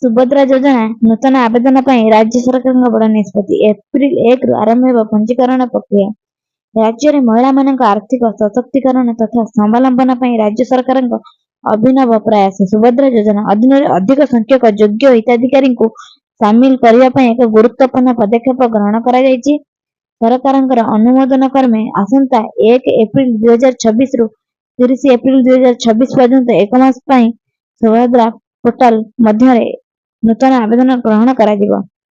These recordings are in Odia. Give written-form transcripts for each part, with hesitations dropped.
ସୁଭଦ୍ରା ଯୋଜନା ନୂତନ ଆବେଦନ ପାଇଁ ରାଜ୍ୟ ସରକାରଙ୍କ ବଡ଼ ନିଷ୍ପତ୍ତି। ଏପ୍ରିଲ 1ରୁ ଆରମ୍ଭ ହେବ ପଞ୍ଜୀକରଣ ପ୍ରକ୍ରିୟା। ରାଜ୍ୟରେ ମହିଳାମାନଙ୍କ ଆର୍ଥିକ ସଶକ୍ତିକରଣ ତଥା ସ୍ୱାବଲମ୍ବନ ପାଇଁ ରାଜ୍ୟ ସରକାରଙ୍କ ଅଭିନବ ପ୍ରୟାସ ସୁଭଦ୍ରା ଯୋଜନା ଅଧୀନରେ ଅଧିକ ସଂଖ୍ୟକ ଯୋଗ୍ୟ ହିତାଧିକାରୀଙ୍କୁ ସାମିଲ କରିବା ପାଇଁ ଏକ ଗୁରୁତ୍ୱପୂର୍ଣ୍ଣ ପଦକ୍ଷେପ ଗ୍ରହଣ କରାଯାଇଛି। ସରକାରଙ୍କର ଅନୁମୋଦନ କ୍ରମେ ଆସନ୍ତା 1 ଏପ୍ରିଲ 2026ରୁ 30 ଏପ୍ରିଲ 2026 ପର୍ଯ୍ୟନ୍ତ ଏକ ମାସ ପାଇଁ ସୁଭଦ୍ରା ପୋର୍ଟାଲ ମଧ୍ୟରେ ନୂତନ ଆବେଦନ ଗ୍ରହଣ କରାଯିବ।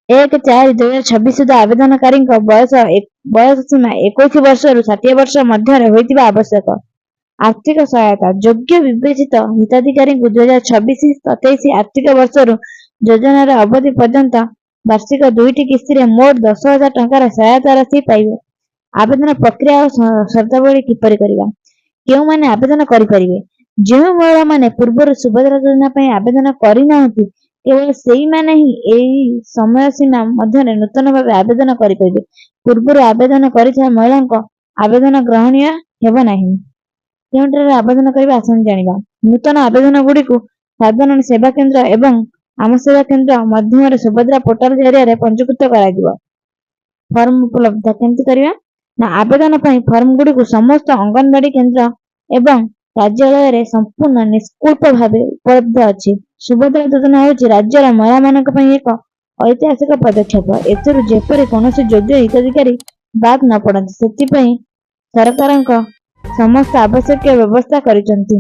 1/4/2026 ସୁଦ୍ଧା ଆବେଦନକାରୀଙ୍କ ବୟସ ସୀମା 21 ବର୍ଷରୁ 60 ବର୍ଷ ମଧ୍ୟରେ ହୋଇଥିବା ଆବଶ୍ୟକ। ଆର୍ଥିକ ସହାୟତା: ଯୋଗ୍ୟ ବିବେଚିତ ହିତାଧିକାରୀଙ୍କୁ 2026-27 ଆର୍ଥିକ ବର୍ଷରୁ ଯୋଜନାର ଅବଧି ପର୍ଯ୍ୟନ୍ତ ବାର୍ଷିକ ଦୁଇଟି କିସ୍ତିରେ ମୋଟ 10,000 ଟଙ୍କାର ସହାୟତା ରାଶି ପାଇବେ। ଆବେଦନ ପ୍ରକ୍ରିୟା ଓ ସର୍ତ୍ତାବଳୀ କିପରି କରିବା? କେଉଁମାନେ ଆବେଦନ କରିପାରିବେ? ଯେଉଁ ମହିଳାମାନେ ପୂର୍ବରୁ ସୁଭଦ୍ରା ଯୋଜନା ପାଇଁ ଆବେଦନ କରିନାହାନ୍ତି, କେବଳ ସେଇମାନେ ହିଁ ଏହି ସମୟ ସୀମା ମଧ୍ୟରେ ନୂତନ ଭାବେ ଆବେଦନ କରିପାରିବେ। ପୂର୍ବରୁ ଆବେଦନ କରିଥିବା ମହିଳାଙ୍କ ଆବେଦନ ଗ୍ରହଣୀୟ ହେବ ନାହିଁ। କେଉଁଠାରେ ଆବେଦନ କରିବା, ଆସନ୍ତୁ ଜାଣିବା। ନୂତନ ଆବେଦନ ଗୁଡ଼ିକୁ ସାଧାରଣ ସେବା କେନ୍ଦ୍ର ଏବଂ ଆମ ସେବା କେନ୍ଦ୍ର ମାଧ୍ୟମରେ ସୁଭଦ୍ରା ପୋର୍ଟାଲ ଜରିଆରେ ପଞ୍ଜୀକୃତ କରାଯିବ। ଫର୍ମ ଉପଲବ୍ଧ କେମିତି କରିବା ନା, ଆବେଦନ ପାଇଁ ଫର୍ମ ଗୁଡ଼ିକୁ ସମସ୍ତ ଅଙ୍ଗନବାଡି କେନ୍ଦ୍ର ଏବଂ କାର୍ଯ୍ୟାଳୟରେ ସମ୍ପୂର୍ଣ୍ଣ ନିଃଶୁଳ୍କ ଭାବେ ଉପଲବ୍ଧ ଅଛି। ସୁଭଦ୍ରା ଯୋଜନା ହେଉଛି ରାଜ୍ୟର ମହିଳାମାନଙ୍କ ପାଇଁ ଏକ ଐତିହାସିକ ପଦକ୍ଷେପ। ଏଥିରୁ ଯେପରି କୌଣସି ଯୋଗ୍ୟ ହିତାଧିକାରୀ ବାଦ ନ ପଡ଼ନ୍ତି, ସେଥିପାଇଁ ସରକାରଙ୍କ ସମସ୍ତ ଆବଶ୍ୟକୀୟ ବ୍ୟବସ୍ଥା କରିଛନ୍ତି।